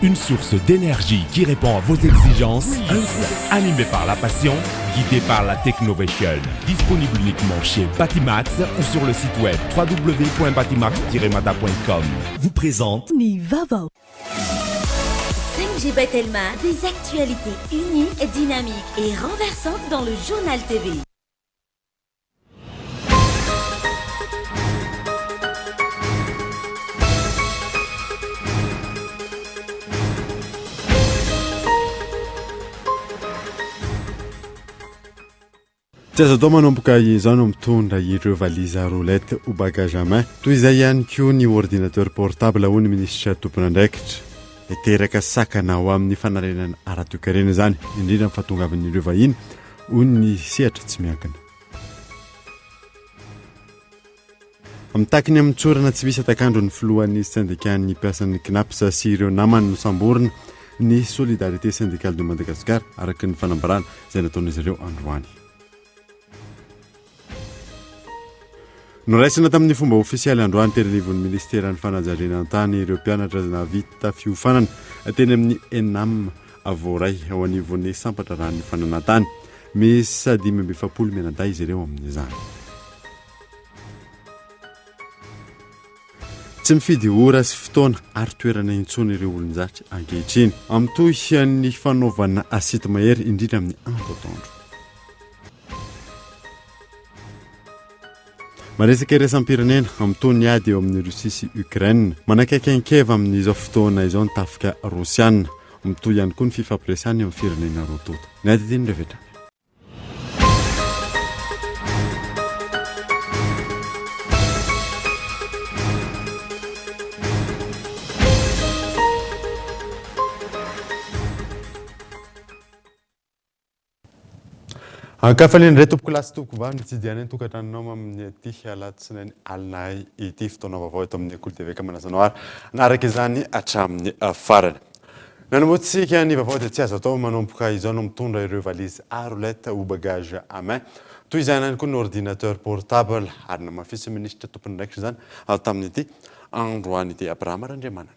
Une source d'énergie qui répond à vos exigences, un groupe animé par la passion, guidé par la Technovation. Disponible uniquement chez Batimax ou sur le site web www.batimax-mada.com. Vous présente Ny vaovao. 5G by Telma, des actualités uniques, dynamiques et renversantes dans le journal TV. Tsy azo atao manomboka izao no mitondra ireo valizy roulette ou bagage à main. Toy izay ihany koa ny ordinateur portable hoy ny minisitra tompon'andraikitra. Hiteraka sakana ho amin'ny fanarenana ara-toekarena izany, indrindra ny fahatongavan'ireo vahiny hoy ny sehatra tsy miankina. Mitaky ny hamotsorana tsy misy hatak'andro ny filohan'ny sendikan'ny mpiasan'ny Cnaps sy ireo namany nosamborina ny Solidarité Syndicale de Madagascar, araka ny fanambarana izay nataon'izy ireo androany. Noraisina tamin'ny fomba ofisialy androany teny anivon'ny minisiteran'ny fanajariana ny tany ireo mpianatra izay nahavita fiofanana teny amin'ny Enam voaray ao anivon'ny sampan-draharahan'ny fananantany. Miisa 45 mianadahy izy ireo amin'izany. Tsy mifidy ora sy fotoana ary toerana intsony ireo olon-dratsy ankehitriny. Mitohy ny fanaovana asity mahery indrindra amin'ny andro atoandro. Maresaka iraisam-pirenena, mitohy ny ady eo amin'i Russie sy Ukraine. Manakaiky an'i Kiev amin'izao fotoana izao ny tafika rosiana. Mitohy ihany koa ny fifampiresahana eo amin'ny firenena roa tonta. Ny ady ity no rehefa hatrany. Ankafaliana indray tompoko lahy sy tompoko vavy ny tsidihana ny tokantranonao amin'ny ity alatsinainy alina ity fotoana vaovao eto amin'ny Kolo TV ka manasa anao ary hanaraka izany hatramin'ny farany. Nanombohantsika ny vaovao dia tsy azo atao manomboka izao no mitondra ireo valizy à roulette ou bagage à main. Toy izany ihany koa ny ordinateur portable ary namafisin'ny minisitra tompon'andraikitra izany tamin'ity androany ity. Abrahama Randriamanana.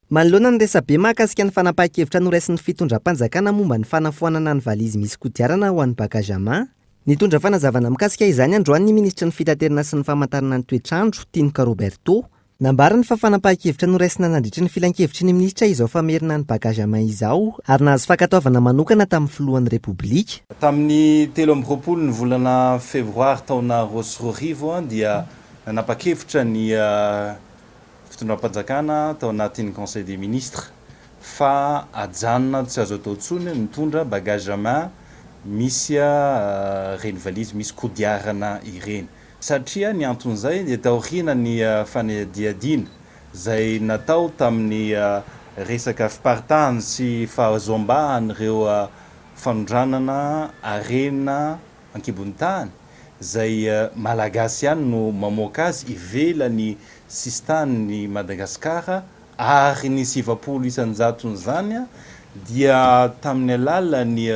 Manoloana ny resabe mahakasika ny fanapahan-kevitra noraisin'ny fitondram-panjakana momba ny fanafoanana ny valizy misy kodiarana ho an'ny bagage à main, nitondra fanazavana mikasika izany androany ny minisitry ny Fitaterana sy ny famantarana ny toetr'andro, Tinoka Roberto. Nambarany fa fanapahan-kevitra noraisina nandritry ny filankevitry ny minisitra izao famerina ny bagage à main izao ary nahazo fankatoavana manokana tamin'ny filohan'ny Repoblika. Tamin'ny 23 ny volana febroary taona 2002 dia nanapa-kevitra ny fitondram-panjakana tao anatin'ny Conseil des ministres fa ajanona tsy azo atao intsony ny mitondra bagage à main misy ireny valizy misy kodiarana ireny satria ny anton'izay dia taoriana ny fanadihadiana izay natao tamin'ny resaka fiparitahany sy fahazoam-bahan'ireo fanondranana harena ankibon'ny tany izay Malagasy ihany no mamoaka azy ivelan'ny sisintanin'i Madagasikara ary ny 90 isan-jaton'izany dia tamin'ny alalan'ny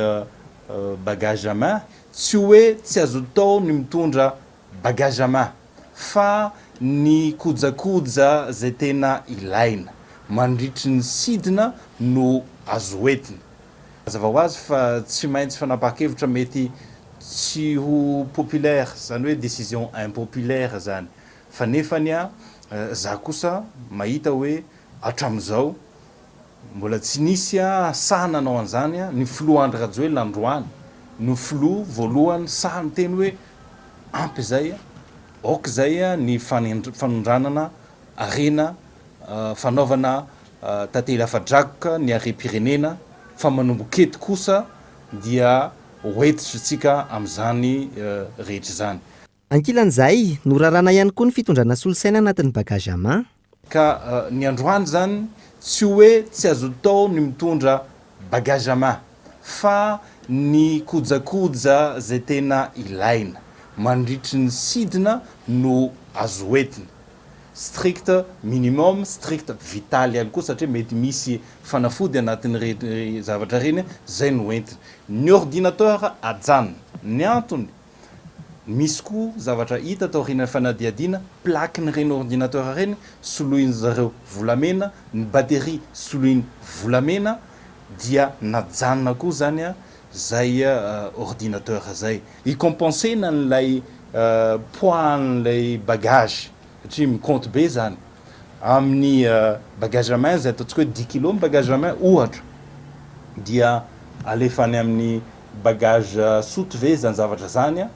bagage à main, tsy hoe tsy azo atao ny mitondra bagage à main fa ny kojakoja izay tena ilaina mandritry ny sidina no azo entina. Mazava ho azy fa tsy maintsy fanapahan-kevitra mety tsy ho populaire, izany hoe décision impopulaire izany, fa nefany za kosa mahita hoe hatramin'izao mbola tsy nisy sahy nanao an'izany, ny filoha Andry Rajoelina androany no filoha voalohany sahy niteny hoe ampy izay, aoka izay ny fanondranana harena, fanaovana tantely afa-drakoka ny harem-pirenena fa manomboka eto kosa dia ho hentitra amin'izany rehetra izany. Ankilan'izay, norarana ihany koa ny fitondrana solosaina anatin'ny bagage à main. Ka ny androany izany tsy hoe tsy azo atao ny mitondra bagage à main fa ny kojakoja izay tena ilaina mandritry ny sidina no azo entina. Strict minimum, strict vital ihany koa satria mety misy fanafody anatin'ireny zavatra ireny, izay no entina. Ny ordinateur ajanona. Ny antony? Misy koa zavatra hita taorian'ny fanadihadiana, plaque-n'ireny ordinateur ireny soloin-dry zareo volamena, ny batterie soloiny volamena, dia najanona koa izany izay ordinateur izay. Hi-compenser-na an'ilay poids an'ilay bagage, satria mi-compte be izany. Amin'ny bagage à main izay ataontsika hoe dix kilos ny bagage à main ohatra, dia alefa any amin'ny bagage soute ve izany zavatra izany?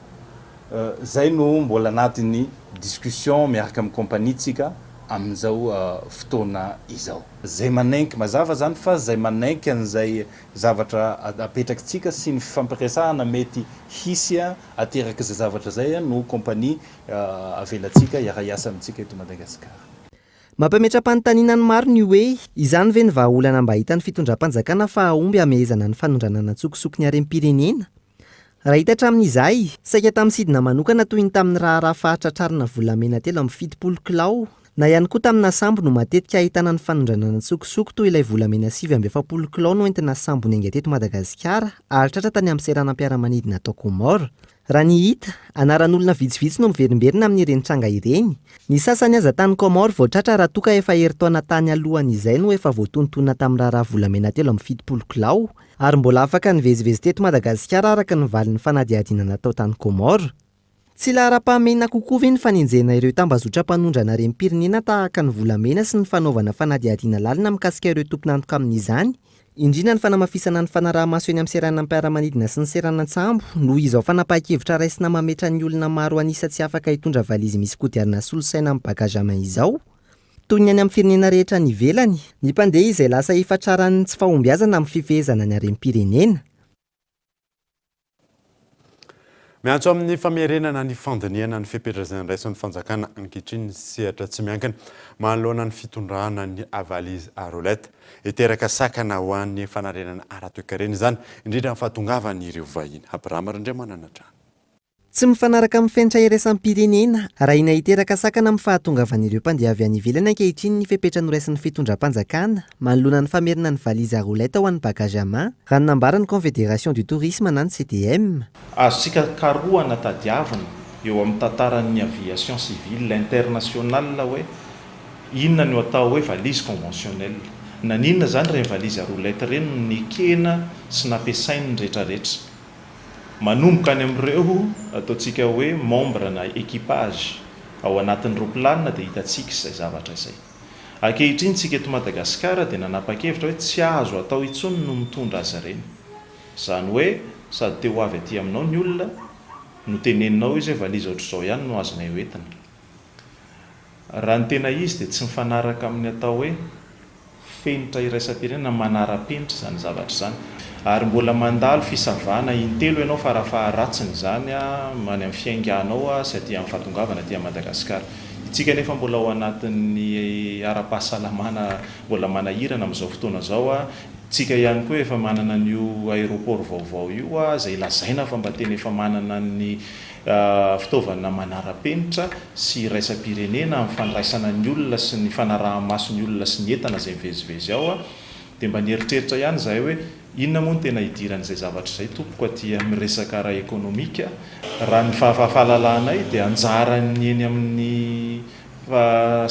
Izay no mbola anatin'ny discussion miaraka amin'ny compagnie tsika amin'izao fotoana izao. Izay manaiky, mazava izany fa izay manaiky an'izay zavatra apetrakitsika sy ny fifampiresahana mety hisy aterak'izay zavatra izay no compagnie avelantsika hiara-hiasa amintsika eto Madagasikara. Mampametra-panontaniana ny maro ny hoe, izany ve ny vahaolana mba hitan'ny fitondram-panjakana fa hahomby hamehezana ny fanondranana an-tsokosoko ny harem-pirenena? Raha hita hatramin'izay, saika tamin'ny sidina manokana toy ny tamin'ny raharaha fahatratrarana volamena 73 kilao, na ihany koa tamina sambo no matetika ahitana ny fanondranana an-tsokosoko toy ilay volamena 49 kilao noentina sambo niainga teto Madagasikara ary tratra tany amin'ny seranam-piaramanidina tao Comores. Raha ny hita, anaran'olona vitsivitsy no miverimberina amin'ireny tranga ireny. Ny sasany aza tany Comores vao tratra raha toa ka efa herintaona tany alohan'izay no efa voatonontonona tamin'ny raharaha volamena 73 kilao ary mbola afaka nivezivezy teto Madagasikara araka ny valin'ny fanadihadiana natao tany Comores. Tsy laharam-pahamehana kokoa ve ny fanenjehana ireo tambazotra mpanondrana harem-pirenena tahaka ny volamena sy ny fanaovana fanadihadiana lalina mikasika ireo tompon'antoka amin'izany Indrindra ny fanamafisana ny fanaraha-maso eny amin'ny seranam-piaramanidina sy ny seranan-tsambo, noho izao fanapahan-kevitra raisina mametra ny olona maro an'isa tsy afaka hitondra valizy misy kodiarana solosaina amin'ny bagage à main izao. Toy ny any amin'ny firenena rehetra any ivelany, ny mpandeha izay lasa efa traran'ny tsy fahombiazana amin'ny fifehezana ny harem-pirenena. Miantso amin'ny famerenana ny fandinihana ny fepetra izay andraisan'ny fanjakana ankehitriny ny sehatra tsy miankina manoloana ny fitondrana ny valise à roulette. Hiteraka sakana ho an'ny fanarenana ara-toekarena izany, indrindra ny fahatongavan'ireo vahiny. Abraham Randriamanana hatrany. Tsy mifanaraka amin'ny fenitra iraisam-pirenena, arahina hiteraka sakana amin'ny fahatongavan'ireo mpandeha avy any ivelany ankehitriny ny fepetra noraisin'ny fitondram-panjakana manoloana ny famerina ny valise à roulette ho an'ny bagage à main, raha ny nambaran'ny Confédération du Tourisme na ny CTM. Azontsika karohana tadiavina eo amin'ny tantaran'ny aviation civile internationale hoe inona no atao hoe valise conventionnelle. Naninona izany ireny valise à roulette ireny no nekena sy nampiasain'ny rehetrarehetra. Manomboka any amin'ireo ataontsika hoe membre na équipage ao anatin'ny roplanina dia hitantsika izay zavatra izay. Ankehitriny tsika eto Madagasikara dia nanapa-kevitra hoe tsy azo atao intsony no mitondra azy ireny. Izany hoe sady te ho avy aty aminao ny olona no teneninao izy hoe valizy ohatr'izao ihany no azonay hoentina. Raha ny tena izy dia tsy mifanaraka amin'ny atao hoe fenitra iraisam-pirenena manara-penitra izany zavatra izany. Ary mbola mandalo fisavana intelo ianao farafaharatsiny izany any amin'ny fiainganao sy aty amin'ny fahatongavana aty Madagasikara. Itsika anefa mbola ao anatin'ny ara-pahasalamana mbola manahirana amin'izao fotoana izao. Tsika ihany koa efa manana an'io aéroport vaovao io izay lazaina fa mba tena efa manana ny fitaovana manara-penitra sy iraisam-pirenena amin'ny fandraisana ny olona sy ny fanaraha-maso ny olona sy ny entana izay mivezivezy ao dia mba nieritreritra ihany izahay hoe inona moa no tena idiran'izay zavatra izay tompoko aty amin'ny resaka ara-ekonomika. Raha ny fahalalanay dia anjaran'ny eny amin'ny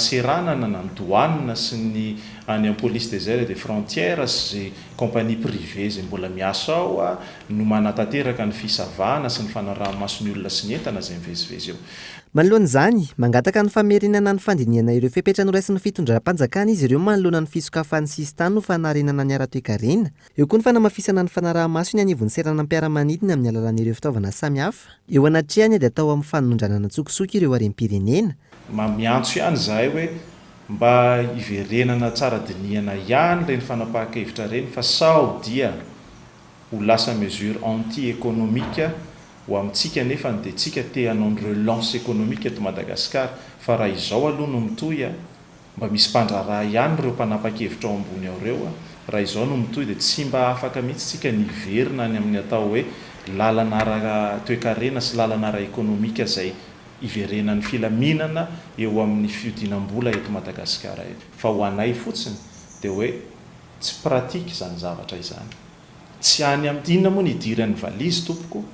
seranana na ny douane sy ny any amin'ny police des airs et des frontières sy izay compagnie privée izay mbola miasa ao no manatanteraka ny fisavana sy ny fanaraha-maso ny olona sy ny entana izay mivezivezy eo. Manoloana izany, mangataka ny famerenana ny fandinihana ireo fepetra noraisin'ny fitondram-panjakana izy ireo manoloana ny fisokafan'ny sisintany ho fanarenana ny ara-toekarena. Eo koa ny fanamafisana ny fanaraha-maso eny anivon'ny seranam-piaramanidina amin'ny alalan'ireo fitaovana samihafa. Eo anatrehany ady atao amin'ny fanondranana an-tsokosoko ireo harem-pirenena. Mba miantso ihany izahay hoe mba hiverenana tsara dinihana ihany ireny fanapahan-kevitra ireny fa sao dia ho lasa mesure anti-économique ho amintsika nefany dia tsika te hanao ny relance économique eto Madagascar fa raha izao aloha no mitohy a! Mba misy mpandraharaha ihany ireo mpanapa-kevitra ao ambony ao ireo a! Raha izao no mitohy dia tsy mba afaka mihitsy tsika ny hiverina any amin'ny atao hoe lalana ara-toekarena sy lalana ara-ekonomika izay hiverenan'ny filaminana eo amin'ny fiodinam-bola eto Madagasikara eto. Fa ho anay fotsiny dia hoe tsy pratique izany zavatra izany. Tsy any amin'ny inona moa ny hidiran'ny valizy tompoko?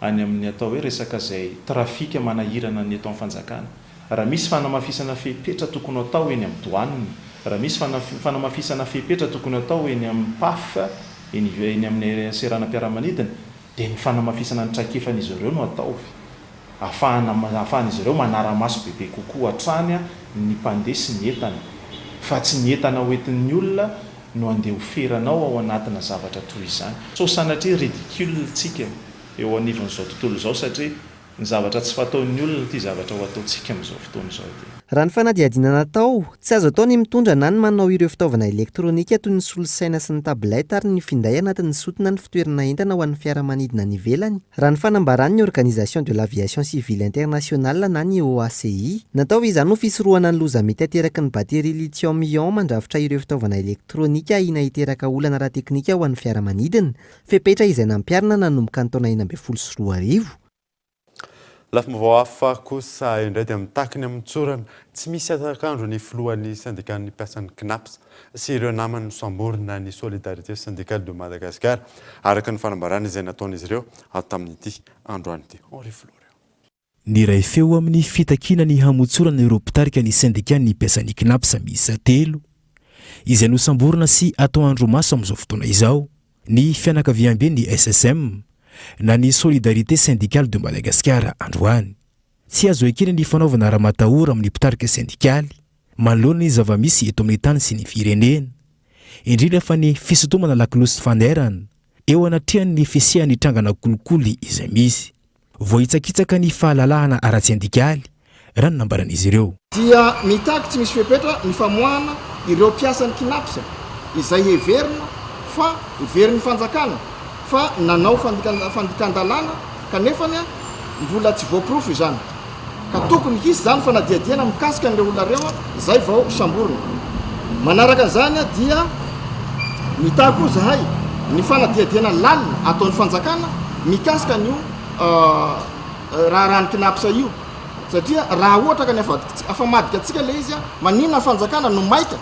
any amin'ny atao hoe resaka izay trafika manahirana ny eto amin'ny fanjakana. Raha misy fanamafisana fepetra tokony ho atao eny amin'ny douane, raha misy fanamafisana fepetra tokony ho atao eny amin'ny PAF, eny eny amin'ny seranam-piaramanidina, dia ny fanamafisana ny traikefan'izy ireo no ataovy. Ahafahana ahafahan'izy ireo manara-maso bebe kokoa hatrany ny mpandeha sy ny entana. Fa tsy ny entana hoentin'ny olona no andeha ho feranao ao anatina zavatra toy izany. Sao sanatria ridicule tsika eo anivon'izao tontolo izao satria ny zavatra tsy fataon'ny olona ity zavatra ho ataontsika amin'izao fotoana izao ity. Raha ny fanadihadiana natao, tsy azo atao ny mitondra na ny manao ireo fitaovana elektronika toy ny solosaina sy ny tablette ary ny finday anatin'ny soute na ny fitoerana entana ho an'ny fiaramanidina any ivelany, raha ny fanambaran'ny Organisation de l'Aviation Civile Internationale na ny OACI. Natao izany ho fisorohana ny loza mety ateraky ny bateria lithium-ion mandrafitra ireo fitaovana elektronika ahiana hiteraka olana ara-teknika ho an'ny fiaramanidina, fepetra izay nampiharina nanomboka ny taona 2016. Lafim-baovao hafa kosa indray dia mitaky ny hamotsorana tsy misy hatak'andro ny filohan'ny sendikan'ny mpiasan'ny Cnaps sy ireo namany nosamborina ny Solidarité Syndicale de Madagascar, araka ny fanambarana izay nataon'izy ireo tamin'ity androany ity. Henri Florian. Niray feo amin'ny fitakiana ny hamotsorana ireo mpitarika ny sendikan'ny mpiasan'ny Cnaps miisa telo, izay nosamborina sy atao andromaso amin'izao fotoana izao, ny fianakaviamben'ny SSM, na ny Solidarité Syndicale de Madagascar androany. Tsy azo ekena ny fanaovana ramatahora amin'ny mpitarika sendikaly manoloana ny zava-misy eto amin'ny tany sy ny firenena, indrindra fa ny fisintomana lakolosy fanairana eo anatrehan'ny fisian'ny trangana kolikoly izay misy. Voahitsakitsaka ny fahalalahana ara-tsendikaly, raha ny nambaran'izy ireo. Dia mitaky tsy misy fepetra ny famoahana ireo mpiasan'ny Cnaps izay heverina fa heverin'ny fanjakana fa nanao fandikan-dalàna kanefany mbola tsy voaporofo izany ka tokony hisy izany fanadihadiana mikasika an'ireo olona ireo izay vao samborina. Manaraka an'izany dia mitaky koa izahay ny fanadihadiana lalina ataon'ny fanjakana mikasika an'io raharahan'ny Cnaps io satria raha ohatra ka ny afamadika antsika ilay izy, maninona ny fanjakana no maika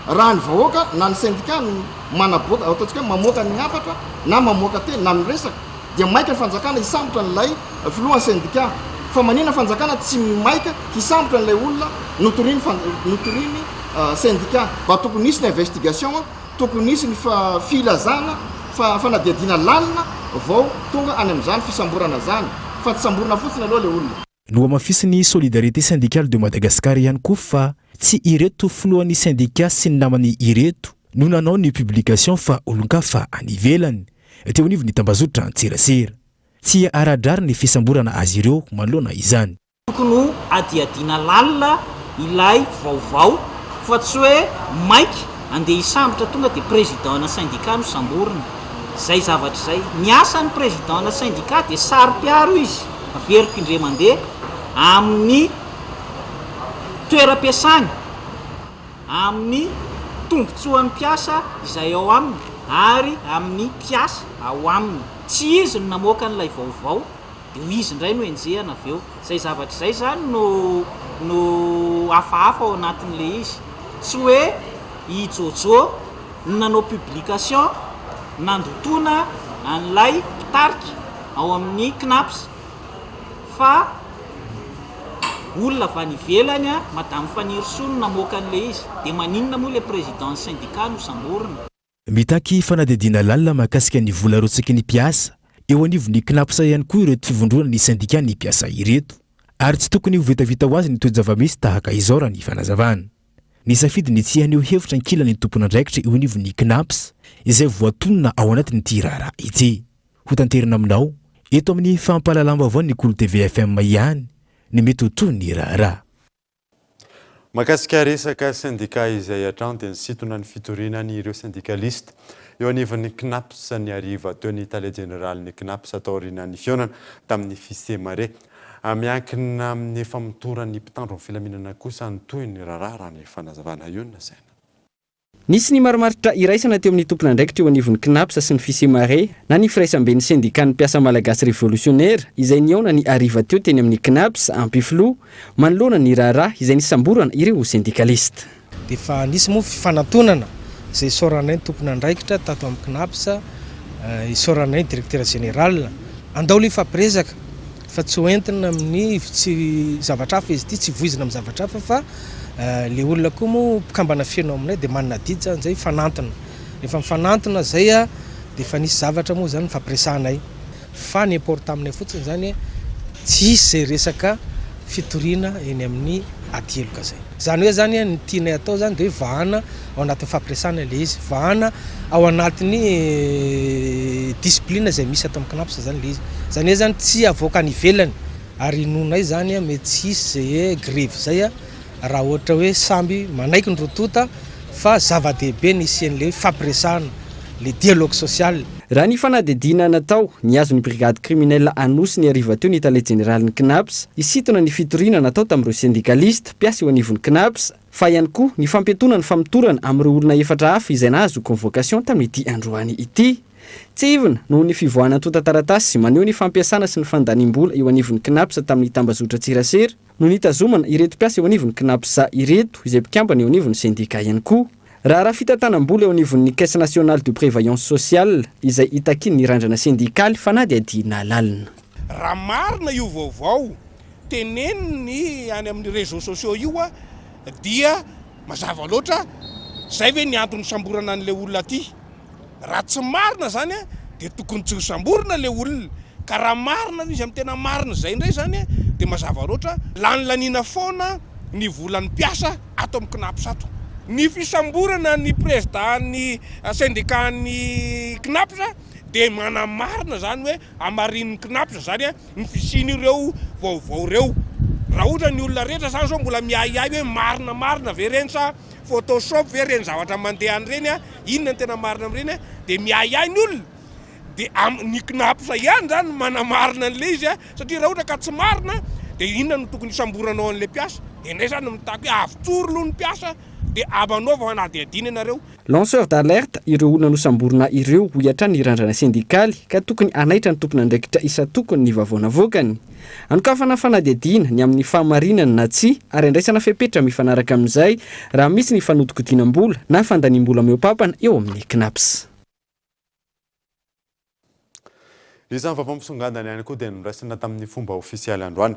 raha ny vahoaka na ny sendika no manaboaka, ataontsika hoe mamoaka ny hafatra na mamoaka teny na miresaka dia maika ny fanjakana hisambotra an'ilay filohan'ny sendika fa maninona fanjakana tsy maika hisambotra an'ilay olona notoriny notoriny sendika? Mba tokony hisy ny investigation, tokony hisy ny filazana fanadihadiana lalina vao tonga any amin'izany fisamborana zany fa tsy samborina fotsiny aloha le olona. Nohamafisin'ny Solidarité Syndicale de Madagascar ihany koa fa tsy ireto filohan'ny sendika sy ny namany ireto no nanao ny publication fa olon-kafa any ivelany, teo anivon'ny tambazotra an-tserasera. Tsy ara-drariny ny fisamborana azy ireo manoloana izany. Tokony ho hadihadiana lalina ilay vaovao fa tsy hoe maika andeha hisambotra tonga dia président-na syndicat no samborina. Izay zavatra izay. Ny asan'ny président-na syndicat dia saro-piaro izy, averiko indray mandeha, amin'ny toeram-piasany, amin'ny tombotsoan'ny mpiasa izay ao aminy ary amin'ny mpiasa ao aminy. Tsy izy no namoaka an'ilay vaovao dia ho izy indray no enjehina avy eo. Izay zavatra izay izany no no hafahafa ao anatin'ilay izy. Tsy hoe i Jojo no nanao publication nandotoana an'ilay mpitarika ao amin'ny Cnaps fa olona avy any ivelany, Madame Fanirisoa no namoaka an'ilay izy. Dia maninona moa ilay président-n'ny syndicat no samborina? Mitaky fanadihadiana lalina mahakasika ny vola arotsaky ny mpiasa eo anivon'ny Cnaps ihany koa ireto fivondronan'ny sendikan'ny mpiasa ireto ary tsy tokony ho vitavita ho azy ny toe-java-misy tahaka izao raha ny fanazavana. Nisafidy ny tsy haneho hevitra ankilany ny tompon'andraikitra eo anivon'ny Cnaps izay voatonona ao anatin'ity raharaha ity. Hotanterina aminao eto amin'ny fampahalalam-baovaon'ny Kolo TV FM ihany ny mety ho tohin'ny raharaha. Mahakasika resaka sendika izay hatrany dia nisintona ny fitoriana ny ireo sendikalista eo anivon'ny Cnaps ny hariva teo ny tale jeneralin'ny Cnaps taorian'ny fihaonana tamin'ny Fisemare. Miankina amin'ny famotoran'ny mpitandro ny filaminana kosa ny tohin'ny raharaha raha ny fanazavana io no nasaina. Nisy ny marimaritra iraisana teo amin'ny tompon'andraikitra eo anivon'ny Cnaps sy ny Fisemare na ny Firaisamben'ny Sendikan'ny Mpiasa Malagasy Revolsionera izay nihaona ny hariva teo teny amin'ny Cnaps Ampefiloha manoloana ny raharaha izay nisamborana ireo sendikalista. Dia efa nisy moa fifanantonana izay isaoranay ny tompon'andraikitra tato amin'ny Cnaps, isaoranay ny Directeur Général. andao aloha hifampiresaka fa tsy ho entina amin'ny tsy zavatra hafa izy ity, tsy voizina amin'ny zavatra hafa fa le olona koa moa mpikambana feno aminay dia manana adidy zany zay hifanantona. Rehefa mifanantona zay dia efa nisy zavatra moa zany nifampiresahanay. Fa ny importe aminay fotsiny zany tsy hisy zay resaka fitoriana eny amin'ny ady heloka zay. Zany hoe zany ny tianay atao zany dia hoe vahana ao anatin'ny fampiresahana ilay izy, vahana ao anatin'ny discipline izay misy ato amin'ny Cnaps zany ilay izy. Zany hoe zany tsy avoaka any ivelany ary inoanay zany mety tsy hisy zay hoe grevy zay raha ohatra hoe samby manaiky ny roa tonta fa zava-dehibe ny hisian'ilay hoe fampiresahana, le dialogue social. Raha ny fanadihadiana natao, nihazo ny brigade criminelle Anosy ny hariva teo ny tale jeneralin'ny Cnaps, hisintona ny fitoriana natao tamin'ireo sendikalista, mpiasa eo anivon'ny Cnaps, fa ihany koa ny fampiatoana ny famotorana amin'ireo olona efatra hafa izay nahazo convocation tamin'ity androany ity. Tsiahivina, noho ny fivoahana antontan-taratasy maneho ny fampiasana sy ny fandaniam-bola eo anivon'ny Cnaps tamin'ny tambazotran-tserasera, no nitazomana ireto mpiasa eo anivon'ny Cnaps ireto, izay mpikambana eo anivon'ny sendika ihany koa. Raharaha fitantanam-bola eo anivon'ny Caisse Nationale de Prévoyance Sociale, izay itakian'ny randrana sendikaly fanadihadiana lalina. Raha marina io vaovao teneniny any amin'ny réseaux sociaux io dia mazava loatra, zay ve ny antony nisamborana an'ilay olona aty? Raha tsy marina zany dia tokony tsy ho samborina le olona, ka raha marina izy amin'ny tena marina izay indray zany dia mazava loatra, lanilaniana foana ny volan'ny mpiasa ato amin'ny Cnaps ato. Ny fisamborana ny prezida-n'ny syndicat-n'ny Cnaps dia manamarina izany hoe hamarinin'ny Cnaps izany ny fisian'ireo vaovao ireo. Raha ohatra ny olona rehetra izany izao mbola miahiahy hoe marina marina ve ireny sa Photoshop ve ireny zavatra mandeha any ireny a, inona no tena marina amin'ireny a, dia miahiahy ny olona, dia am- ny Cnaps ihany izany no manamarina an'ilay izy a, satria raha ohatra ka tsy marina dia inona no tokony hisamboranao an'ilay mpiasa, dia indray izany mitaky hoe avotsory aloha ny mpiasa dia amanaova fanadihadiana ianareo. Lanceur d'alerte ireo olona nosamborina ireo, hoy hatrany ny randrana sendikaly, ka tokony hanaitra ny tompon'andraikitra isan-tokony ny vaovao navoakany. Anokafana fanadihadiana ny amin'ny fahamarinany na tsia ary andraisana fepetra mifanaraka amin'izay raha misy ny fanodikodinam-bola na fandaniam-bola mihoa-pampana eo amin'ny Cnaps. Isan'ny vaovao misongadina ihany koa dia noraisina tamin'ny fomba ofisialy androany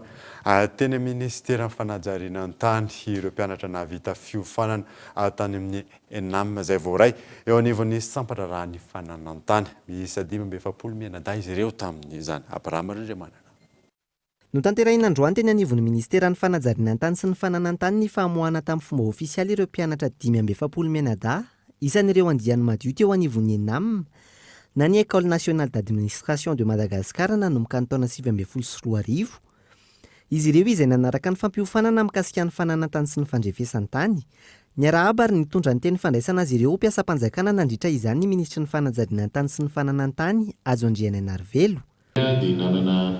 teny amin'ny minisiteran'ny fanajariana ny tany ireo mpianatra nahavita fiofanana tany amin'ny Enam izay voaray eo anivon'ny sampan-draharahan'ny fananan-tany. Miisa 45 mianadahy izy ireo tamin'izany. Abraham Randriamanana. Notanterahina androany teny anivon'ny minisiteran'ny fanajariana ny tany sy ny fananan-tany ny famoahana tamin'ny fomba ofisialy ireo mpianatra 45 mianadahy isan'ireo andiany madio teo anivon'ny Enam na ny Ecole Nationale d'Administration de Madagascar nanomboka ny taona 2019. Izy ireo izay nanaraka ny fampiofanana mikasika ny fananan-tany sy ny fandrefesan-tany. Niarahaba ary nitondra ny teny fandraisana azy ireo ho mpiasam-panjakana nandritra izany ny minisitry ny fanajariana ny tany sy ny fananan-tany, Hajo Andrianainarivelo. dia nanana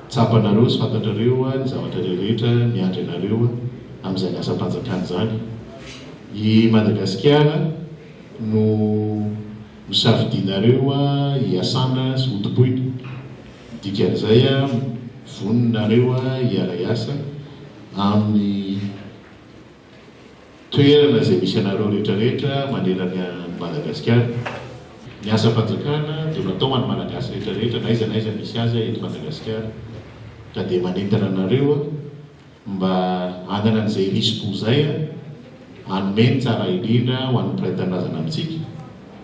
tsapanareo sy fantatrareo ny zavatra rehetra miandry anareo amin'izany asam-panjakana izany. I Madagasikara no nosafidianareo hiasana sy hotompoina. Ny dikan'izay, vonona nareo hiara-hiasa amin'ny. Toerana izay misy anareo rehetra rehetra manerana an'i Madagasikara. Ny asam-panjakana dia natao ho an'ny Malagasy rehetra rehetra na aiza na aiza misy azy eto Madagasikara. Ka dia manentana anareo aho mba hanana an'izay risi-po izay hanome ny tsara indrindra ho an'ny mpiray tanindrazana amintsika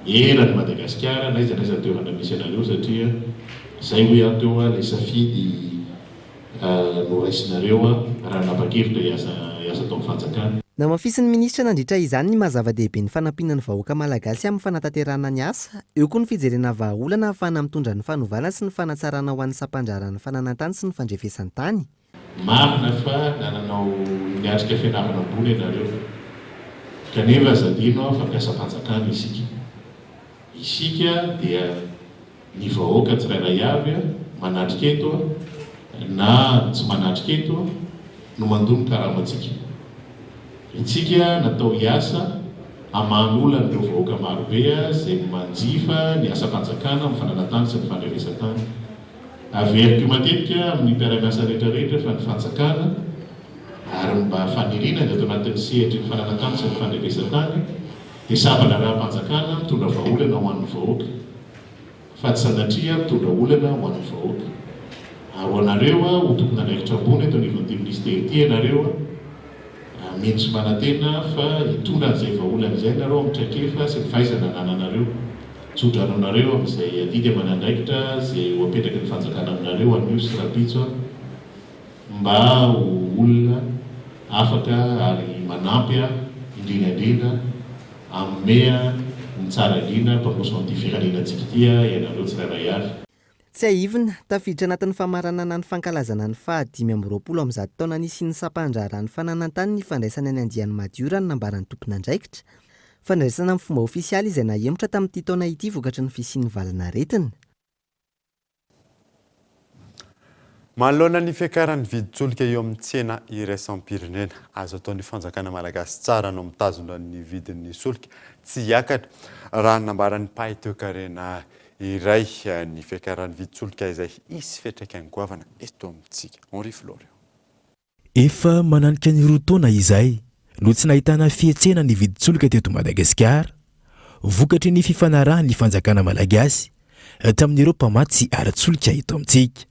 eran'i Madagasikara na aiza na aiza toerana misy anareo satria izay hoy aho teo ilay safidy noraisinareo raha nanapa-kevitra hiasa hiasa tao amin'ny fanjakana. Namafisin'ny minisitra nandritra izany ny maha zava-dehibe ny fanampiana ny vahoaka malagasy amin'ny fanatanterahana ny asa, eo koa ny fijerena vahaolana ahafahana mitondra ny fanovana sy ny fanatsarana ho an'ny sampandraharahan'ny fananan-tany sy ny fandrefesan-tany. Marina fa nananao niatrika fianarana ambony ianareo, kanefa aza adino fa mpiasam-panjakana isika. Isika dia. Ny vahoaka tsirairay avy manatrika eto na tsy manatrika eto no mandoa ny karamantsika. Itsika natao hiasa hamaha ny olan'ireo vahoaka marobe izay manjifa ny asam-panjakana amin'ny fananan-tany sy ny fandrenesan-tany. Averiko matetika amin'ny mpiara-miasa rehetra rehetra fa ny fanjakana ary mba faniriana ny ato anatin'ny sehatry ny fananan-tany sy ny fandrenesan-tany dia sampan-draharaham-panjakana mitondra vahaolana ho an'ny vahoaka. Fa tsy sanatria mitondra olana ho an'ny vahoaka. Ary ho anareo ho tompon'andraikitra ambony eto anivon'ity minisitera ity ianareo, mino sy manantena fa hitondra an'izay vahaolana izay ianareo amin'ny traikefa sy ny fahaizana anananareo. Tso-drano anareo amin'izay adidy aman'andraikitra izay ho apetraky ny fanjakana aminareo anio sy rahampitso mba ho olona afaka ary manampy indrindra indrindra hanome ny tsara indrindra hampandroso an'ity firenenantsika ity ianareo tsirairay avy. Tsiahivina, tafiditra anatin'ny famaranana ny fankalazana ny faha 125 taona nisian'ny sampan-draharahan'ny fananan-tany ny fandraisana ny andiany madio raha ny nambaran'ny tompon'andraikitra. Fandraisana amin'ny fomba ofisialy izay nahemotra tamin'ity taona ity vokatry ny fisian'ny valan'aretina. Manoloana ny fiakaran'ny vidin-tsolika eo amin'ny tsena iraisam-pirenena, azo ataon'ny fanjakana malagasy tsara no mitazona ny vidin'ny solika tsy hiakatra, raha ny nambaran'ny mpahay toekarena iray. Ny fiakaran'ny vidin-tsolika izay hisy fiantraikany goavana eto amintsika. Henri Florian. Efa mananika ny roa taona izay no tsy nahitana fihetsehana ny vidin-tsolika teto Madagasikara, vokatry ny fifanarahan'ny fanjakana malagasy tamin'ireo mpamatsy ara-tsolika eto amintsika.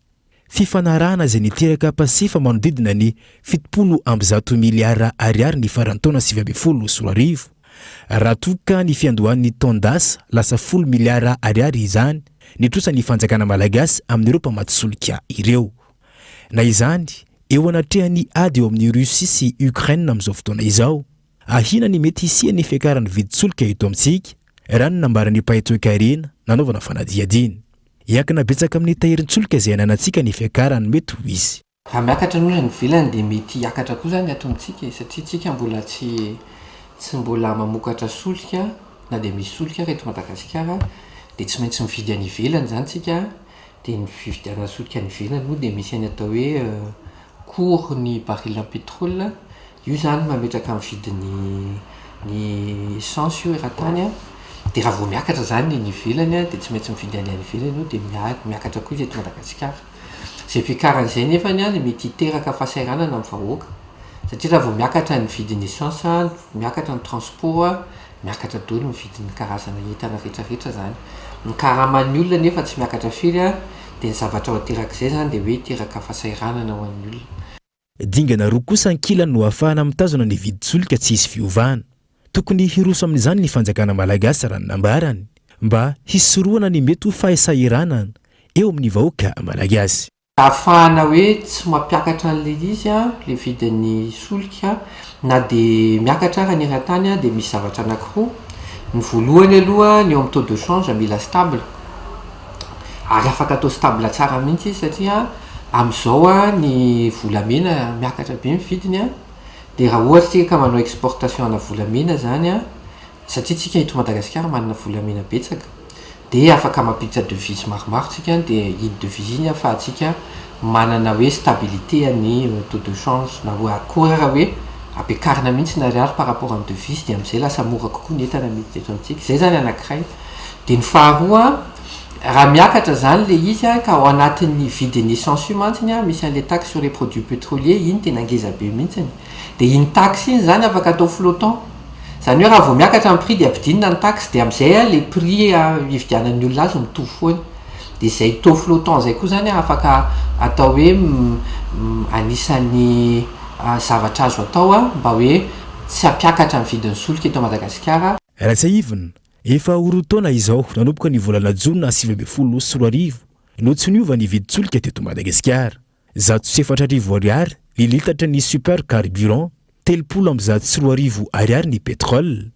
Fifanarahana izay niteraka pasifa manodidina ny 170 miliara ariary ny faran'ny taona 2019, raha toa ka ny fiandohan'ny taon-dasa lasa folo miliara ariary izany ny trosan'ny fanjakana malagasy amin'ireo mpamatsy solika ireo. Na izany, eo anatrehan'ny ady eo amin'i Russie sy Ukraine amin'izao fotoana izao, ahiana ny mety hisian'ny fiakaran'ny vidin-tsolika eto amintsika, raha ny nambaran'ny mpahay toekarena nanaovana fanadihadiana. Hiankina betsaka amin'ny tahirin-tsolika izay ananantsika ny fiakarany mety ho hisy. Raha miakatra aloha ny any ivelany dia mety hiakatra koa izany ato amintsika e, satria tsika mbola tsy tsy mbola mamokatra solika na dia misy solika ary eto Madagasikara dia tsy maintsy mividy any ivelany izany tsika dia ny fividianana solika any ivelany moa dia misy ny atao hoe cours ny baril en pétrole Io zany mametraka ny vidin'ny ny essence io eran-tany an, de raha vao miakatra zany ny any ivelany an de tsy maintsy mividy any any ivelany io de miakatra koa izy eto Madagasikara. Zay fiakarany zay nefany an mety hiteraka fahasahiranana amin'ny vahoaka satria raha vao miakatra ny vidin'ny essence an, miakatra ny transport an, miakatra daholo ny vidin'ny karazana entana rehetra rehetra zany. Ny karaman'ny olona nefa tsy miakatra firy an, de ny zavatra ho aterak'izay zany de hoe hiteraka fahasahiranana ho an'ny olona. Dingana roa kosa ankilany no ahafahana mitazona ny vidin-tsolika tsy hisy fiovana. Tokony hiroso amin'izany ny fanjakana malagasy raha ny nambarany, mba hisorohana ny mety ho fahasahiranana eo amin'ny vahoaka malagasy. Ahafahana hoe tsy mampiakatra an'ilay izy ilay vidin'ny solika na dia miakatra ara ny eran-tany dia misy zavatra anankiroa, ny voalohany aloha ny eo amin'ny taux de change mila stable, ary afaka atao stable tsara mihitsy izy satria amin'izao ny volamena miakatra be ny vidiny an, dia raha ohatra isika ka manao exportation ana volamena zany an, satria tsika eto Madagasikara manana volamena betsaka, dia afaka mampiditra devise maromaro tsika dia iny devise iny ahafahantsika manana hoe stabilité an'ny taux de change na hoe akory ara hoe ampiakarina mihitsy ny ariary par rapport amin'ny devise dia amin'izay lasa mora kokoa ny entana miditra eto amintsika, izay zany anankiray. Dia ny faharoa, raha miakatra izany ilay izy an, ka ao anatin'ny vidin'ny essence io mantsiny an, misy an'ilay taxe sur les produits pétroliers, iny tena ngeza be mihitsiny. Dia iny taxe iny izany afaka atao flottant. Izany hoe raha vao miakatra ny prix dia ampidinina ny taxe, dia amin'izay an ilay prix ividianan'ny olona azy mitovy foana. Dia izay taux flottant izay koa izany an afaka atao hoe anisan'ny zavatra azo atao an, mba hoe tsy hampiakatra ny vidin'ny solika eto Madagasikara. Raha tsiahivina, Efa ho roa taona izao, nanomboka ny volana jona 2019 no tsy niova ny vidin-tsolika teto Madagasikara. 4100 ariary ny litatra ny super carburant, 2030 ariary ny pétrole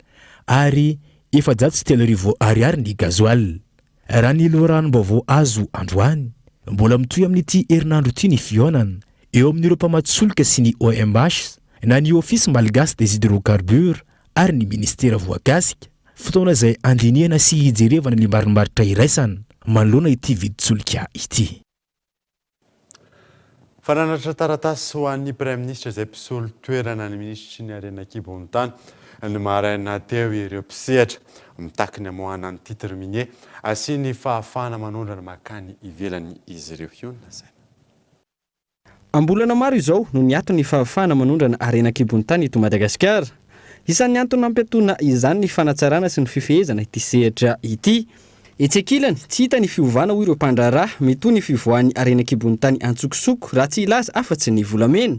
ary 3400 ariary ny gasoil. Raha ny loharanom-baovao azo androany, mbola mitohy amin'ity herinandro ity ny fihaonana eo amin'ireo mpamatsy solika sy ny OMH na ny Office Malgache des Hydrocarbures ary ny minisitera voakasika, fotoana izay handinihana sy hijerevana ny marimaritra iraisana manoloana ity vidin-tsolika ity. Fananatra taratasy ho an'ny Praiminisitra izay mpisolo toerana ny minisitry ny harena an-kibon'ny tany ny maraina teo ireo mpisehatra. Mitaky ny hamoahana ny titre minier sy ny fahafahana manondrana mankany ivelany izy ireo. Io no lazaina. Am-bolana maro izao no niato ny fahafahana manondrana harena an-kibon'ny tany eto Madagasikara. Isan'ny antony nampiatoana izany ny fanatsarana sy ny fifehezana ity sehatra ity. Etsy ankilany, tsy hita ny fiovana hoy ireo mpandraharaha, mitohy ny fivoahan'ny harena an-kibon'ny tany antsokosoko raha tsy hilaza afa-tsy ny volamena.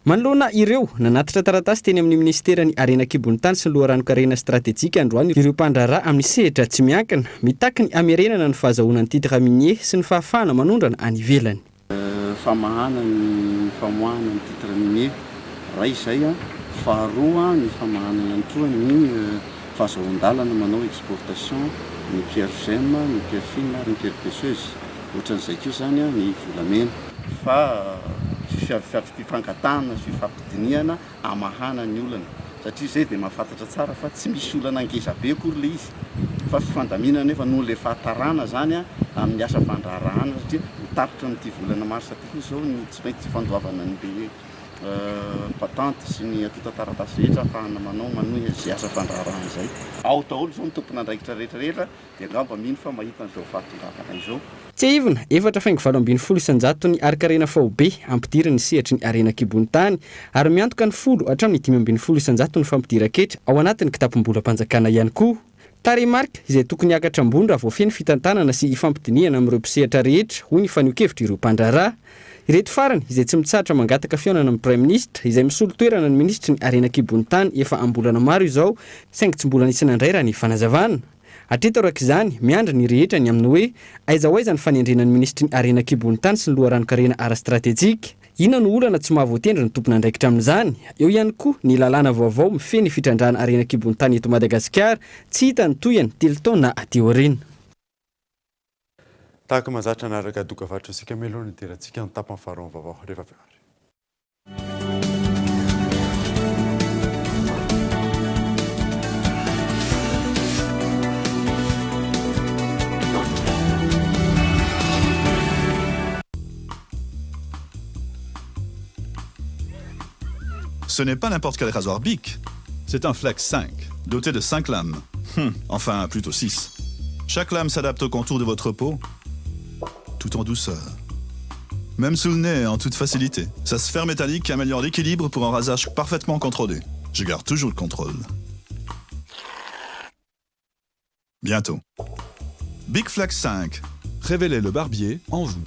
Manoloana ireo, nanatitra taratasy teny amin'ny minisiteran'ny harena an-kibon'ny tany sy ny loharanon-karena stratejika androany ireo mpandraharaha amin'ny sehatra tsy miankina, mitaky ny hamerenana ny fahazahoana ny titre minier sy ny fahafahana manondrana any ivelany. Famahana ny famoahana ny titre minier, iray izay, faharoa ny famahana ihany koa ny fahazahoan-dalana manao exportation ny pierre gemme, ny pierre fine ary ny pierre précieuse, ohatran'izay koa izany ny volamena. Fa fifangatahana sy fifampidinihana hamahana ny olana satria izay dia mahafantatra tsara fa tsy misy olana ngeza be akory ilay izy fa fifandaminana nefa noho ilay fahatarana izany amin'ny asa fandraharahana satria ho tapitra amin'ity volana marsa ity koa izao ny tsy maintsy fandoavana an'ilay patente sy ny antontan-taratasy rehetra ahafahana manao manohy izay asa fandraharahana izay. Ao daholo izao ny tompon'andraikitra rehetra rehetra dia angamba mino fa mahita an'izao fahatongavana izao. Tsiahivina, efatra faingo 18 isan-jaton'ny harin-karena faobe ampidirin'ny sehatry ny harena an-kibon'ny tany ary miantoka ny folo hatramin'ny 15 isan-jaton'ny fampidiran-ketra ao anatin'ny kitapom-bolam-panjakana ihany koa. Tarehimarika izay tokony hiakatra ambony raha voafehy ny fitantanana sy ifampidinihana amin'ireo mpisehatra rehetra, hoy ny fanehoan-kevitr'ireo mpandraharaha. Ireto farany izay tsy mitsahatra mangataka fihaonana amin'ny Praiminisitra, izay misolo toerana ny minisitry ny harena an-kibon'ny tany efa am-bolana maro izao, saingy tsy mbola nisy nandray raha ny fanazavana. Hatreto araka izany, miandry ny rehetra ny amin'ny hoe aiza ho aiza ny fanendrena ny minisitry ny harena an-kibon'ny tany sy ny loharanon-karena ara-stratejika. Inona no olana tsy mahavoatendry ny tompon'andraikitra amin'izany? Eo ihany koa ny lalàna vaovao mifehy ny fitrandrahana harena an-kibon'ny tany eto Madagasikara, tsy hita ny tohiny telo taona aty aoriana. Tahaka mahazatra hanaraka dokavarotra isika mialoha ny hidirantsika ny tapany faharoa amin'ny vaovao rehefa avy eo ary. Ce n'est pas n'importe quel rasoir Bic. C'est un Flex 5, doté de 5 lames. Hum, enfin, plutôt 6. Chaque lame s'adapte au contour de votre peau, tout en douceur. Même sous le nez, en toute facilité. Sa sphère métallique améliore l'équilibre pour un rasage parfaitement contrôlé. Je garde toujours le contrôle. Bientôt. Big Flex 5. Révélez le barbier en vous.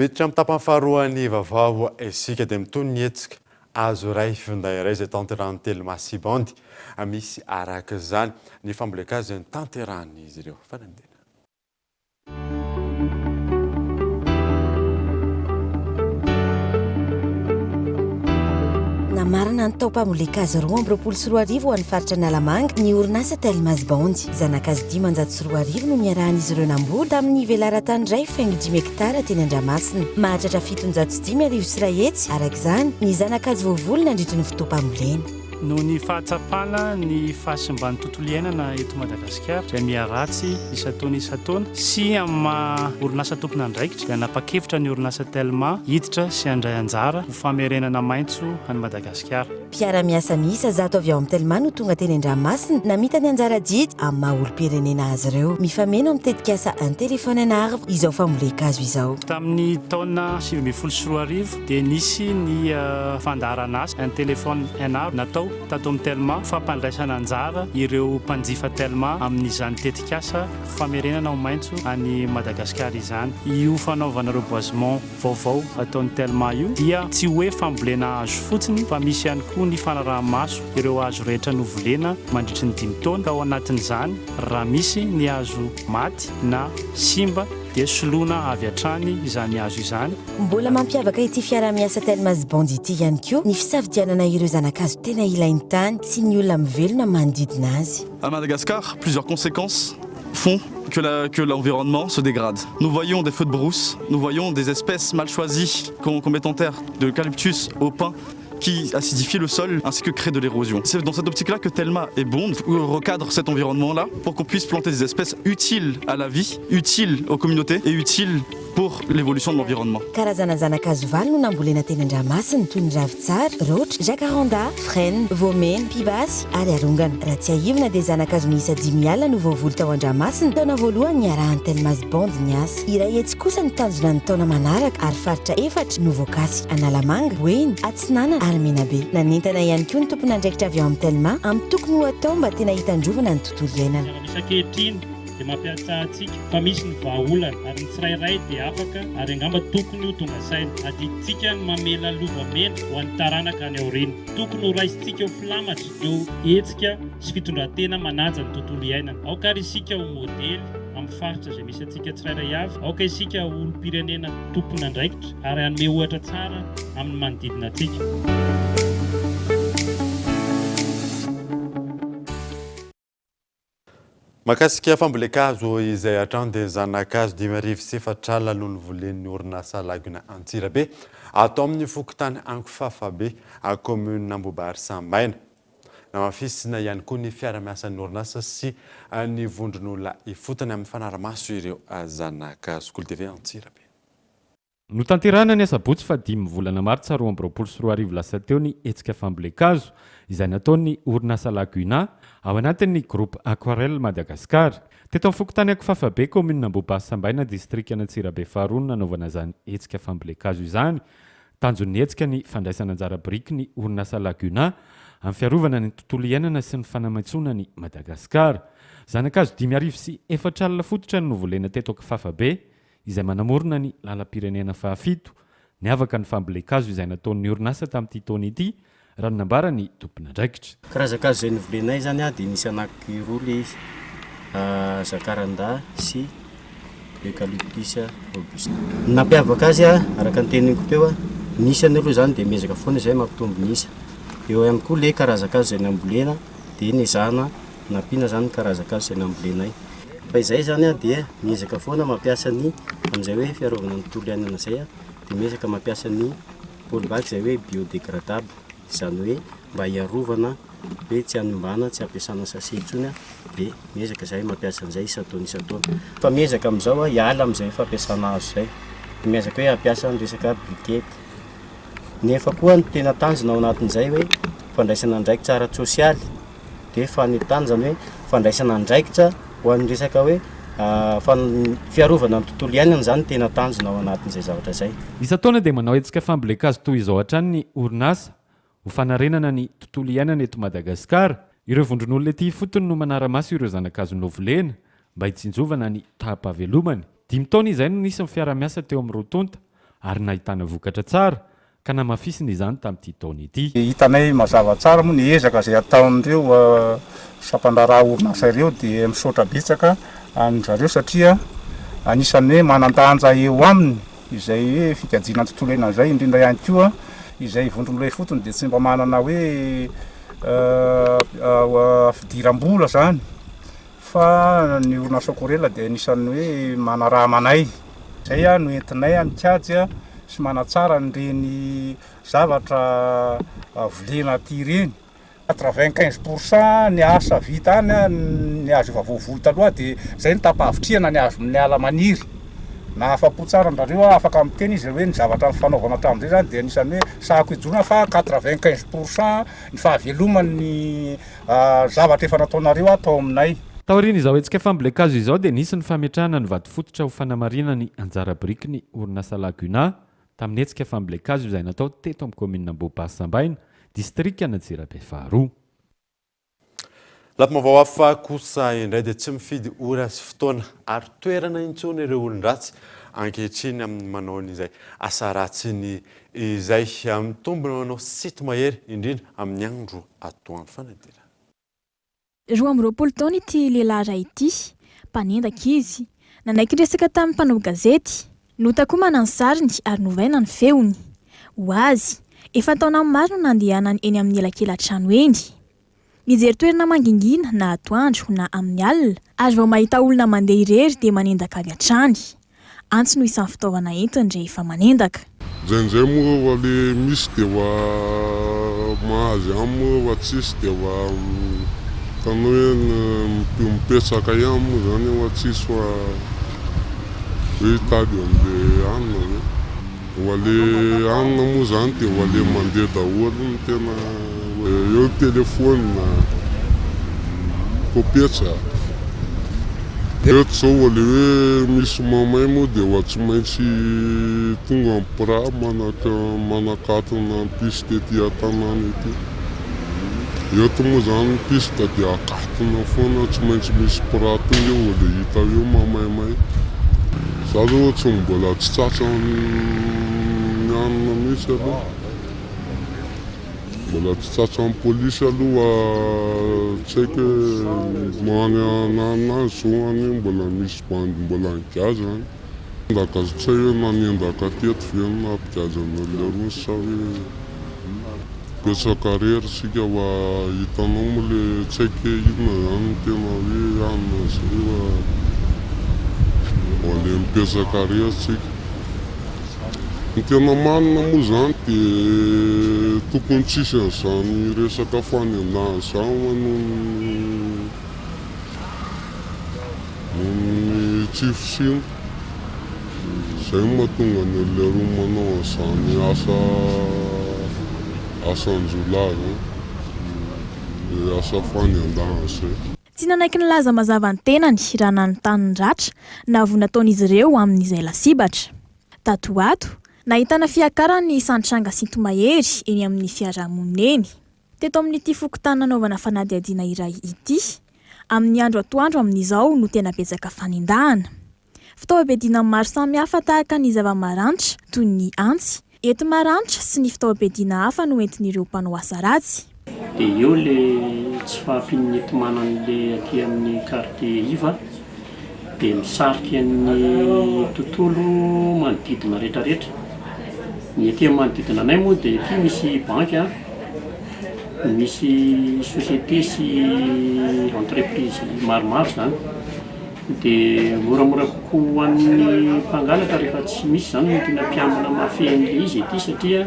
Miditra amin'ny tapany faharoan'ny vaovao isika dia mitohy ny hetsika azo iray finday iray izay tanterahan'ny Telma sy Bandy. Misy araka izany ny fambolen-kazo izay notanterahan'izy ireo. Fanadihadiana. Namarana ny taom-pambolen-kazo 2022 ho an'ny faritra Analamanga ny orinasa Telmaz Bandy. Zanakazo 2500 no niarahan'izy ireo namboly tamin'ny velaran-tany iray faingo dimy hektara teny Andramasina. Mahatratra 1507, araka izany, ny zanakazo voavoly nandritry ny fotoam-pambolena. Noho ny fahatsapana ny fahasimban'ny tontolo iainana eto Madagasikara izay miha-ratsy isan-taona isan-taona sy amin'ny maha orinasa tompon'andraikitra dia nanapa-kevitra ny orinasa Telma hiditra sy handray anjara ho famerenana maitso an'i Madagasikara. Mpiara-miasa miisa zato avy ao amin'ny Telma no tonga teny Andramasina namita ny anjara adidy amin'ny maha olom-pirenena azy ireo. Mifameno amin'ny tetikasa Un téléphone un arbre izao fambolen-kazo izao. Tamin'ny taona 2019 dia nisy ny fandaharan'asa Un téléphone un arbre natao tato amin'ny Telma ho fampandraisana anjara ireo mpanjifa Telma amin'izany tetikasa famerenana ho maitso an'i Madagasikara izany. Io fanaovana reboisement vaovao ataon'ny Telma io dia tsy hoe fambolena hazo fotsiny fa misy ihany koa ny fanaraha-maso ireo hazo rehetra novolena mandritry ny dimy taona ka ao anatin'izany raha misy ny hazo maty na simba dia soloina avy hatrany izany hazo izany. Mbola mampiavaka ity fiaraha-miasa Telmaz Band ity ihany koa ny fisafidianana ireo zana-kazo tena ilain'ny tany sy ny olona mivelona manodidina azy. À Madagascar, plusieurs conséquences font. que l'environnement se dégrade. Nous voyons des feux de brousse, nous voyons des espèces mal choisies qu'on met en terre, de l'eucalyptus au pin qui acidifie le sol ainsi que crée de l'érosion. C'est dans cette optique-là que Telma et Bond recadre cet environnement-là pour qu'on puisse planter des espèces utiles à la vie, utiles aux communautés et utiles pour l'évolution de l'environnement. Karazana zana-kazo valo no nambolena teny Andramasina, toy ny ravintsara, roatra, jacaranda, frêne, voamena, pibasy ary arongana. Raha tsiahivina dia zana-kazo miisa 50 no voavoly tao Andramasina, taona voalohany niarahan'ny Telmaz Bond niasa. Iray hetsy kosa ny tanjona ny taona manaraka ary faritra efatra no voakasika, Analamanga, Boeny, Atsinanana ary Menabe. Nanentana ihany koa ny tompon'andraikitra avy ao amin'ny Telma amin'ny tokony ho atao mba tena hitandrovana ny tontolo iainana. Zava-misy ankehitriny dia mampihatsaha antsika fa misy ny vahaolana ary ny tsirairay dia afaka ary angamba tokony ho tonga saina. Adidintsika ny mamela lova mendrika ho an'ny taranaka any aoriana. Tokony ho raisintsika ho filamatra ireo hetsika sy fitondran-tena manaja ny tontolo iainana. Aoka ary isika ho modely amin'ny faritra izay misy antsika tsirairay avy. Aoka isika ho olom-pirenena tompon'andraikitra ary hanome ohatra tsara amin'ny manodidina antsika. Mahakasika fambolen-kazo izay hatrany dia zana-kazo 4004 no novolen'ny orinasa Laguna Antsirabe ato amin'ny fokontany Ankofafabe, kaominina Ambohibary Sambaina. Namafisina ihany koa ny fiara-miasan'ny orinasa sy ny vondron'olona ifotony amin'ny fanara-maso ireo zana-kazo. Kolo TV Antsirabe. Notanterahina ny asabotsy faha dimy volana martsa 2022 lasa teo ny hetsika fambolen-kazo izay nataon'ny orinasa Laguna ao anatin'ny Groupe Aquarelle Madagascar. Teto amin'ny fokontany Ankofafabe, kaominina Ambohibahy Sambaina, distrikan'Antsirabe faharoa no nanaovana izany hetsika fambolen-kazo izany. Tanjon'ny hetsika ny fandraisana anjara biriky ny orinasa Laguna amin'ny fiarovana ny tontolo iainana sy ny fanamaitsoana an'i Madagasikara. Zana-kazo 4004 fototra no novolena teto Ankofafabe izay manamorona ny lalam-pirenena fahafito, niavaka ny fambolen-kazo izay nataon'ny orinasa tamin'ity taona ity, raha ny nambaran'ny tompon'andraikitra. Karazan-kazo izay novolenay izany dia nisy anankiroa ilay izy, jacaranda sy eucalyptus robusta. Ny nampiavaka azy araka ny teneniko teo, ny isany aloha izany dia miezaka foana izahay mampitombo ny isa. Eo ihany koa ilay karazan-kazo izay nambolena dia nezahana Nampiana izany ny karazan-kazo izay nambolenay. Fa izay izany dia miezaka foana mampiasa ny, amin'izay hoe fiarovana ny tontolo iainana izay dia miezaka mampiasa ny polybag izay hoe biodégradable, izany hoe mba hiarovana hoe tsy hanimbana, tsy hampiasana sachet intsony dia miezaka izahay mampiasa an'izay isan-taona isan-taona. Fa miezaka amin'izao hiala amin'izay fampiasana hazo izay, miezaka hoe hampiasa ny resaka briquet. Nefa koa ny tena tanjona ao anatin'izay hoe fandraisana andraikitra ara-tsosialy dia fanentana izany hoe fandraisana andraikitra ho an'ny resaka hoe fiarovana ny tontolo iainana izany no tena tanjona ao anatin'izay zavatra izay. Isan-taona dia manao hetsika fambolen-kazo toy izao hatrany ny orinasa ho fanarenana ny tontolo iainana eto Madagasikara. Ireo vondron'olona ety ifotony no manara-maso ireo zana-kazo novolena mba hitsinjovana ny taham-pahavelomany. Dimy taona izay no nisy ny fiaraha-miasa teo amin'ny roa tonta ary nahitana vokatra tsara ka namafisina izany tamin'ity taona ity. Hitanay mazava tsara moa ny ezaka izay ataon'ireo sampandraharaha orinasa ireo dia misaotra betsaka an-dry zareo satria anisan'ny hoe manan-danja eo aminy izay hoe fikajiana ny tontolo iainana izay, indrindra ihany koa izay vondron'olona ifotony dia tsy mba manana hoe fidiram-bola izany Fa ny orinasa Corel dia anisan'ny hoe manaraha-manay. Izay no entinay mikajy sy manatsara an'ireny zavatra volena aty ireny. 95 pour cent ny asa vita any, ny hazo efa voavoly taloha dia izay no taham-pahavitrihana ny hazo ny ala maniry. Nahafa-po tsara an-dRareo aho, afaka miteny izy hoe ny zavatra nifanaovana hatramin'izay izany dia anisan'ny hoe sahako ijoroana fa 95 pour cent ny fahaveloman'ny Zavatra efa nataonareo ato ao aminay. Taorian'izao hetsika fambolen-kazo izao dia nisy ny fametrahana ny vatofototra ho fanamarihana ny anjara biriky ny orinasa Laguna tamin'ny hetsika fambolen-kazo izay natao teto amin'ny kaominina Ambohibahy Sambaina, distrikan'Antsirabe faharoa. Lafim-baovao hafa kosa indray dia tsy mifidy ora sy fotoana ary toerana intsony ireo olon-dratsy ankehitriny amin'ny manao an'izay asa ratsiny izay. Mitombina manao sinto-mahery indrindra amin'ny andro atoandro. Fanadinana. 22 taona ity lehilahy iray ity. Mpanendaka izy. Nanaiky niresaka tamin'ny mpanao gazety. Notakomana ny sariny ary novaina ny feony. Ho azy, efa an-taonany maro no nandehanany eny amin'ny elakela-trano eny. Mijery toerana mangingina na atoandro na amin'ny alina ary vao mahita olona mandeha irery dia manendaka avy hatrany. Antsy no isan'ny fitaovana entiny rehefa manendaka. Ndraindray moa rehefa le misy dia efa mahazo ihany moa rehefa tsisy dia efa hitanao hoe mipetsaka ihany moa zany rehefa tsisy fa hoe hitady an'le hanina ve. Ho ale hanina moa zany dia ho ale mandeha daholo ny tena eo ny telephone, kopetsa. Eto zao ho ale hoe misy mamay moa dia ho tsy maintsy tonga ny mpira manakatona ny piste ety an-tanàna ety. Eto moa zany ny piste dia akatona foana tsy maintsy misy mpira tonga eo vao le hita eo mamaimay. Za zao tsy mbola tsy tratran'ny anona mihitsy aloha. Mbola tsy tratran'ny polisy aloha tsy haiko hoe any ananona any zao any mbola misy bandy mbola nigaza any. Endaka tsy hay hoe nanendaka teto ve no nampigaza ny olona roa sa hoe betsaka rery tsika fa hitanao moa le tsy haiko hoe inona zany no tena hoe anona zay fa mbola le mipetsaka rery tsika. Ny tena marina moa zany de tokony tsisy an'izany resaka fanendahana izany fa noho ny Noho ny tsy fisiana, izay no mahatonga ny olona roa manao an'izany asa asan-jiolahy izany, ilay asa fanendahana izay. Tsy nanaiky nilaza mazava ny tenany raha nanontany ny ratra na voa nataon'izy ireo amin'izay lasibatra. Tato ho ato, nahitana fiakarany ny isan'ny tranga sinto-mahery eny amin'ny fiarahamonina eny. Teto amin'ity fokontany nanaovana fanadihadiana iray ity, amin'ny andro atoandro amin'izao no tena betsaka fanendahana. Fitaovam-piadiana maro samihafa tahaka ny zava-maranitra toy ny antsy, enti-maranitra sy ny fitaovam-piadiana hafa no entin'ireo mpanao asa ratsy. Dia eo le tsy fahampian'ny enti-manan'le aty amin'ny quartier iva dia misarika ny tontolo manodidina rehetrarehetra. Ny aty amin'ny manodidina anay moa dia aty misy banky an, misy société sy entreprise maromaro izany. Dia moramora kokoa ho an'ny mpangalatra rehefa tsy misy izany ny tena mpiambina mahafehy an'ilay izy aty satria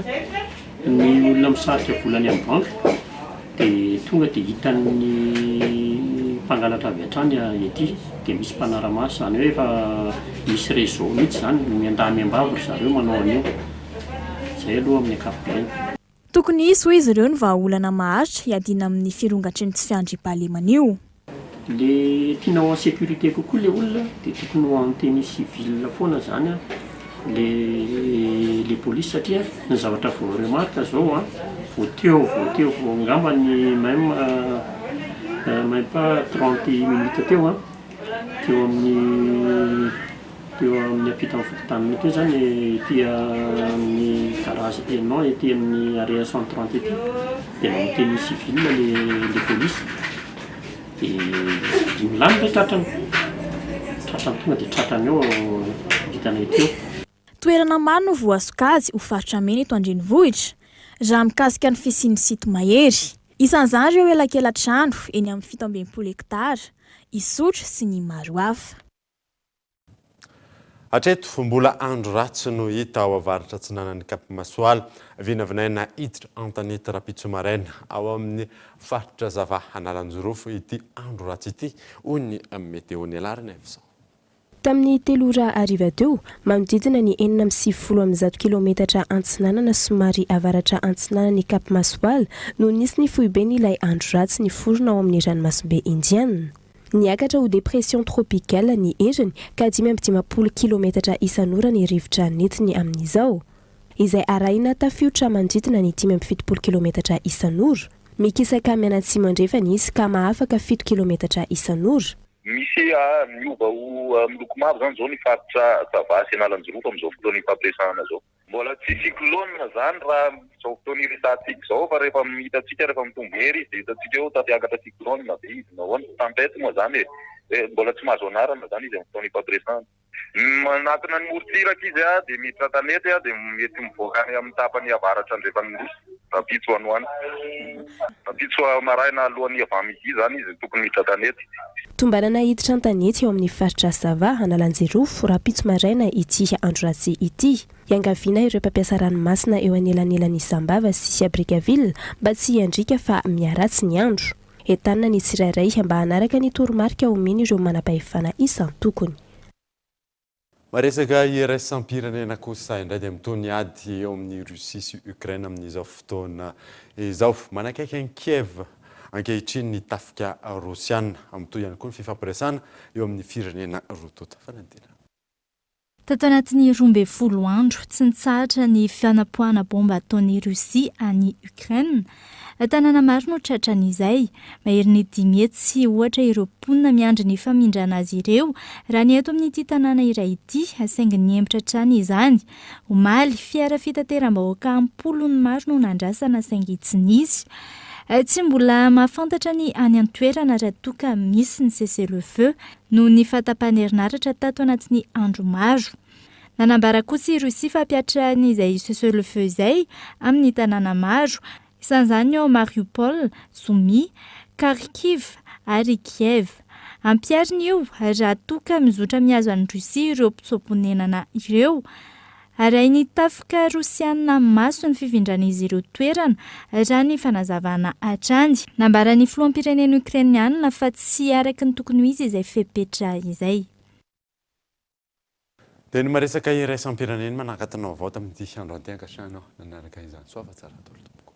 ny olona misarika vola any amin'ny banky Dia tonga dia hitan'ny mpangalatra avy hatrany ety, dia misy mpanara-maso, izany hoe efa misy réseau mihitsy izany, miandahy miambavy ry zareo manao an'io. Izay aloha amin'ny ankapobeny. Tokony hisy hoy izy ireo ny vahaolana maharitra hiadiana amin'ny firongatry ny tsy fiandriampahalemana io. Le tiana ho en sécurité kokoa le olona de tokony ho en tenue civile foana zany an le le police satria ny zavatra vao remarque zao an vao teo vao teo vao angambany même même pas 30 minutes teo an teo amin'ny teo amin'ny ampitan'ny fokontanina teo zany ety amin'ny garage non ety amin'ny arrêt 130 ety de nanao tenue civile le le police Dia milamina ilay tratrany. Tratrany tonga dia tratrany eo hitanay teo. Toerana maro no voasokajy ho faritra mena eto an-drenivohitra, raha mikasika ny fisian'ny sinto-mahery. Isan'izany ireo elakela-trano eny amin'ny 67 hektara, Isotry sy ny maro hafa. Hatreto, mbola andro ratsy no hita ao avaratra atsinanan'i Cap Masoala. Vinavinaina hiditra an-tanety rahampitso maraina ao amin'ny faritra Zava Analanjirofo ity andro ratsy ity, hoy ny Météo Nialarina Evson. Tamin'ny telo ora hariva teo, manodidina ny 196 kilaometatra antsinanana somary avaratra antsinanan'i Cap Masoala no nisy ny foiben'ilay andro ratsy niforona ao amin'ny ranomasimbe Indiana. Niakatra ho dépression tropicale ny heriny ka 55 kilometatra isan'ora ny rivotra nentiny amin'izao, izay arahina tafiotra manodidina ny 75 kilometatra isan'ora. Mikisaka mianatsimo andrefana izy ka mahafaka fito kilometatra isan'ora. Misy miova ho miloko mavo izany izao ny faritra Sava sy Analanjirofo amin'izao fotoana ifampiresahana izao. Mbola tsy cyclone zany raha izao fotoana iresahantsika izao fa rehefa hitantsika rehefa mitombo hery izy dia hitantsika eo tafiakatra cyclone ve izy na ahoana, tempête moa zany e. Mbola tsy mahazo anarana izany izy amin'ny fotoana ifampiresahana. Manatona ny morontsiraka izy dia miditra an-tanety dia mety mivoaka any amin'ny tapany avaratra andrefan'ny nosy rahampitso any ho any. Rahampitso maraina alohan'ny avant midi izany izy tokony miditra an-tanety. Tombanana hiditra an-tanety eo amin'ny faritra Sava, Analanjirofo, rahampitso maraina ity andro ratsy ity. Iangaviana ireo mpampiasa ranomasina eo anelanelan'i Sambava sy Brickaville mba tsy hiandriaka fa miharatsy ny andro. Entanina ny tsirairay mba hanaraka ny toromarika omen'ireo manam-pahefana isan-tokony. Maresaka iraisam-pirenena kosa indray dia mitohy ny ady eo amin'i Russie sy Ukraine amin'izao fotoana izao. Manakaiky an'i Kiev ankehitriny ny tafika rosiana. Mitohy ihany koa ny fifampiresahana eo amin'ny firenena roa tonta. Fanadinana. Tato anatin'ny 12 andro, tsy nitsahatra ny fanapoahana baomba ataon'i Rosia any Ukraine. Tanàna maro no tratran'izay. Maherin'ny 500 ohatra ireo mponina miandry ny famindrana azy ireo raha ny eto amin'ity tanàna iray ity, saingy nihemotra hatrany izany. Omaly, fiara fitateram-bahoaka am-polony maro no nandrasana saingy tsy nisy. Tsy mbola mahafantatra ny any an-toerana raha toa ka misy ny cessez-le-feu. noho ny fahatapahan'herinaratra tato anatin'ny andro maro. Nanambara kosa i Rosia fa hampihatra an'izay cessez-le-feu izay amin'ny tanàna maro, isan'izany ny ao Mariupol, Sumy, Kharkiv ary Kiev. Ampiharina io raha toa ka mizotra mihazo an'i Rosia ireo mpitsoa-ponenana ireo. Arahin'ny tafika rosianina maso ny fifindran'izy ireo toerana, raha ny fanazavana hatrany. Nambaran'ny filoham-pirenena Ukrainiana fa tsy araka ny tokony ho izy izay fepetra izay. Dia ny maresaka iraisam-pirenena manakatona vaovao tamin'ity andro ity ankasitrahana nanaraka izany. Soava tsara daholo tompoko.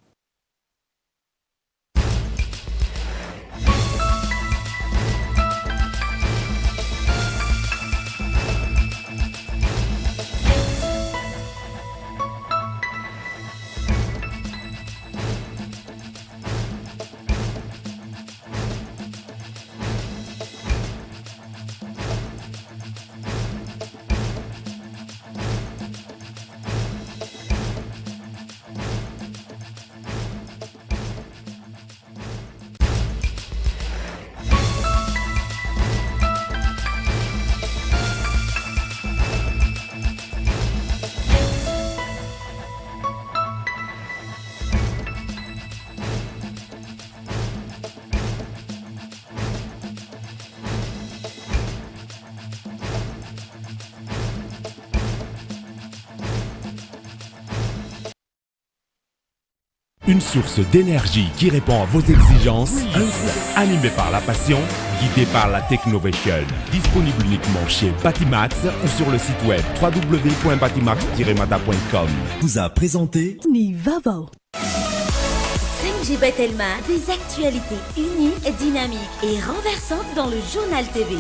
Une source d'énergie qui répond à vos exigences, animé par la passion, guidé par la Technovation. Disponible uniquement chez Batimax ou sur le site web www.batimax-mada.com. Vous a présenté Ny vaovao. 5G by Telma, des actualités uniques, dynamiques et renversantes dans le journal TV.